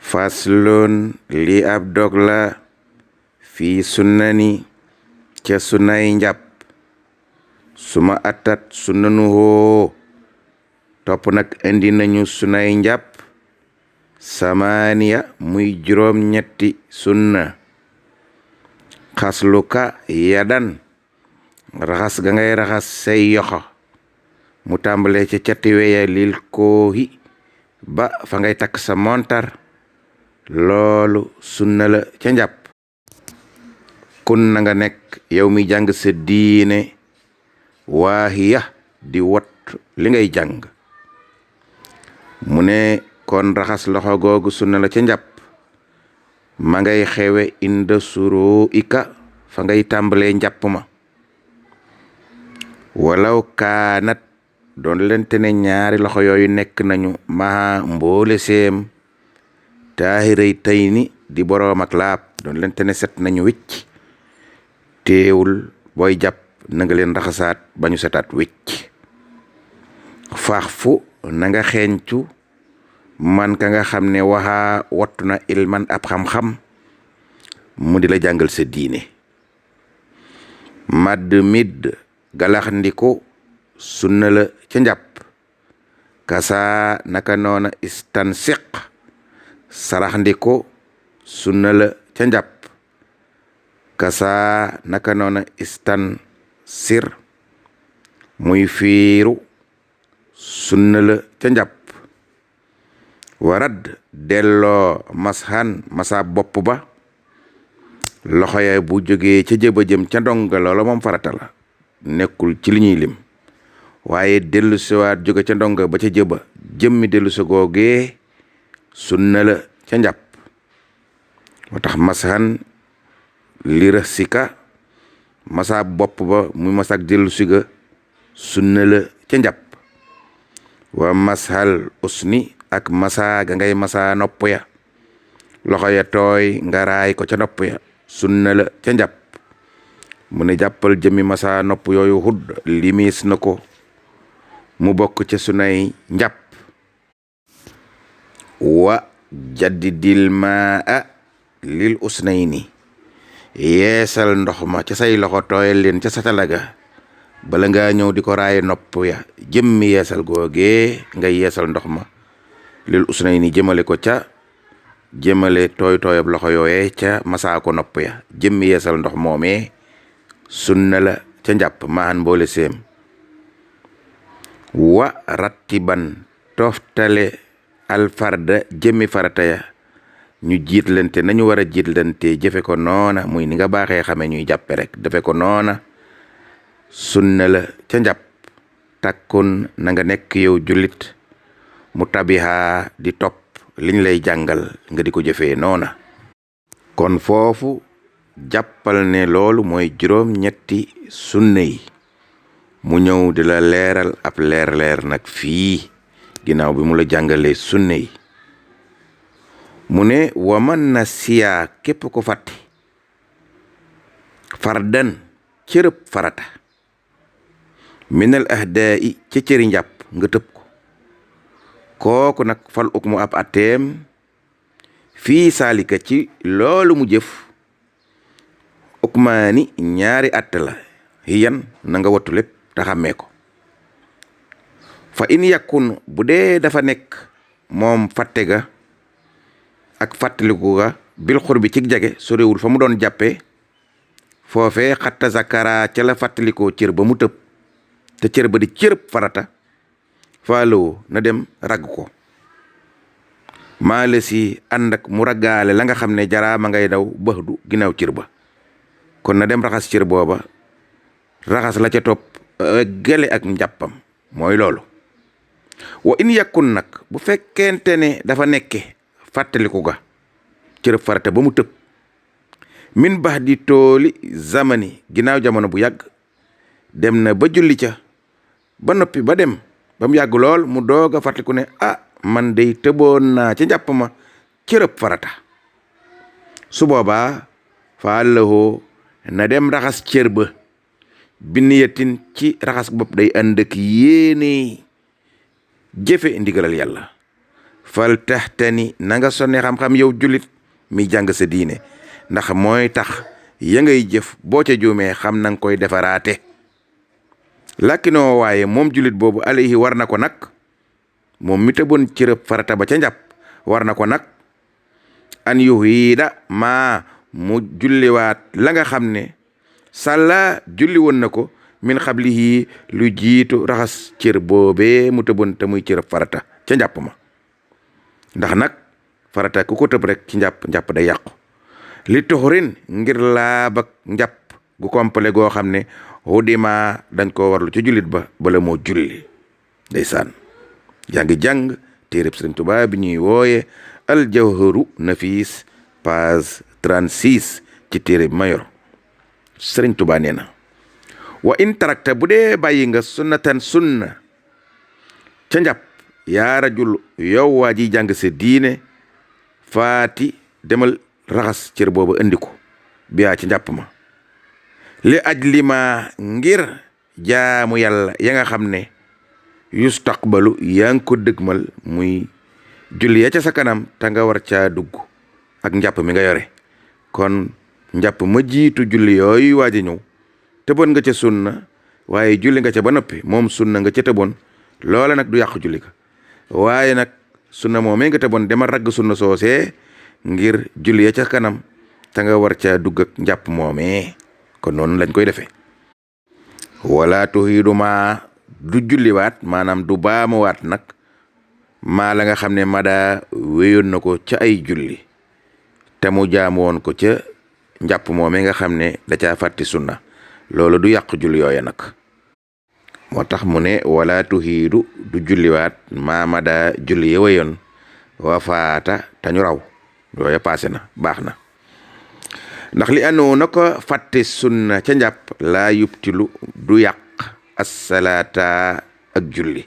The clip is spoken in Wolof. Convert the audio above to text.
faslun li ab dog la fii sunnani ca sunnay njàpp suma atat sunnanu hoo topp nag indi nañu sunnay njàpp samaaniya muy juróom ñetti sunna xasluka yadan raxas ga ngay raxas say yoxo mu tàmbale ca cati weya lil koohi ba fa ngay takk sa montar loolu sunna la ca njàpp kun na nga nekk yow mi jàng sa diine waahiya di wat li ngay jàng mu ne kon raxas loxo googu sunna la ca njàpp ma ngay xewe inda suru ika fa ngay tàmbalee njàpp ma walaw kaanat doon lente ne ñaari loxo yooyu nekk nañu maa mboole seem taahiray tay ni di boroom ak laab doon lente ne set nañu wicc teewul booy jàpp na nga leen raxasaat ba ñu setaat wicc faax fu na nga xeeñcu man ka nga xam ne waxaa wattu na ilman ab xam-xam mu di la jàngal sa diine madd mid galax ndiko sunna la ca njàpp kasa naka noona istansiq sarax ndiko sunna la ca njàpp kasa naka noona istansir muy fiiru sunna la ca njàpp warad delloo mashan masa bopp ba loxo ya bu jógee ca jëba jëm ca ndonga loola moom farata la nekkul ci li ñuy lim waaye dellu siwaat jóge ca ndonga ba ca jëba jëmmi dellu sa googee sunna la ca njàpp moo tax mashan lira sika masa bopp ba muy masak dellu siga sunna la ca njàpp wa mashal usni ak masa ga ngay masa nopp ya loxo ya tooy nga raay ko ca nopp ya sunna la ca njàpp mu ne jàppal jëmmi masa nopp yooyu xudd limis na ko mu bokk ca sunay njàpp wa jaddidil maa lil usnayni yeesal ndox ma ca say loxo tooyal leen ca satalaga bala ngaa ñëw di ko raaye nopp ya jëmmi yeesal googee nga yeesal ndox ma lil usnayni jëmale ko ca jëmale tooyab loxo yooye ca masaa ko nopp ya jëmmi yeesal ndox moomee sunna la ca njàpp maan mboole seem wa rattiban toftale alfarda jëmmi farata ya ñu jiitlante nañu war a jiitlante jëfe ko noona muy ni nga baaxee xame ñuy jàppe rek defe ko noona sunna la ca njàpp takkun na nga nekk yow jullit mu tabiha di topp liñ lay jàngal nga di ko jëfee noona kon foofu jàppal ne loolu mooy juróom ñetti sunna yi mu ñëw di la leeral ab leer nag fii ginnaaw bi mu la jàngalee sunna yi mu ne waman na siyaa képp ko fàtte fardan cërëb farata minal ahdaa i ca cëri njàpp nga tëb ko kooku nag fal ukmu ab ateem fii saalika ci loolu mu jëf ukmaani ñaari atte la hiyan na nga wattu lépp te xàmmee ko fa in yàkkun bu dee dafa nekk moom fàtte ga ak fàttaliku ga bil xur bi ci jage sorewul fa mu doon jàppee foofee xatta zakara ca la fàttalikoo cër ba mu tëb te cër ba di cërëb farata faaloo na dem ragg ko maala si ànd ak mu raggaale la nga xam ne jaraama ngay daw bëx du ginnaaw cër ba kon na dem raxas cër booba raxas la ca topp gële ak njàppam mooy loolu wa in yàkkun nag bu fekkente ne dafa nekke fàttaliku ga cërëb farata ba mu tëb min bax di tooli zamani ginnaaw jamono bu yàgg dem na ba julli ca ba noppi ba dem ba mu yàgg lool mu doog a fàttaliku ne man day tëboon naa ca njàpp ma cërëb farata su boobaa fa àllahoo na dem raxas cër ba biniyatin ci raxas bopp day ànd ak yéene jëfe ndigalal yàlla fal taxtani na nga sonni xam-xam yow jullit mi jàng sa diine ndax mooy tax ya ngay jëf boo ca juumee xam na nga koy defaraate lakkinoo waaye moom jullit boobu alayhi war na ko nag moom mi tëboon cërëb farata ba ca njàpp war na ko nag an yuhiida maa mu julliwaat la nga xam ne sàlla julli woon na ko min xablihi lu jiitu raxas cër boobee mu tëboon te muy cërëb farata ca njàpp ma ndax nag farata ku ko tëb rek ci njàpp day yàqu li tuxurin ngir laab ak njàpp gu complet goo xam ne hudima dañ koo warlu ci jullit ba bala moo julli ndeysaan yaa ngi jàng téereb Sëriñ Tuubaa bi ñuy wooye al jawharu nafis page 36 ci téere bi mayor Sëriñ Tuubaa nee na wa in tarakta bu dee bàyyi nga sunnatan sunna ca njàpp yaa rajul yow waa ji jàng sa diine faati demal raxas cër boobu andi ko biyaa ci njàpp ma li ajlima ngir jaamu yàlla ya nga xam ne yustaqbalu yaa ngi ko dëgmal muy julli ya ca sa kanam te nga war caa dugg ak njàpp mi nga yore kon njàpp ma jiitu julli yooyu waaj a ñëw tëboon nga ca sunna waaye julli nga ca ba noppi moom sunna nga ca tëboon loola nag du yàqu julli ka waaye nag sunna moomee nga tëboon dama ragg sunna soosee ngir julli ya ca kanam te nga war caa dugg ak njàpp moomee kon noonu lañ koy defee wala tuhiidu maa du julliwaat maanaam du baamuwaat nag maa la nga xam ne mada wéyoon na ko ca ay julli te mu jaamu woon ko ca njàpp moomee nga xam ne da caa fàtti sunna loolu du yàq julli yooya nag moo tax mu ne wala tuhiidu du julliwaat maa mada julli ya wéyoon wa faata te ñu raw yooya paase na baax na ndax li anoo na ko fàtte sunna ca njàpp laa yubtilu du yàq assalaata ak julli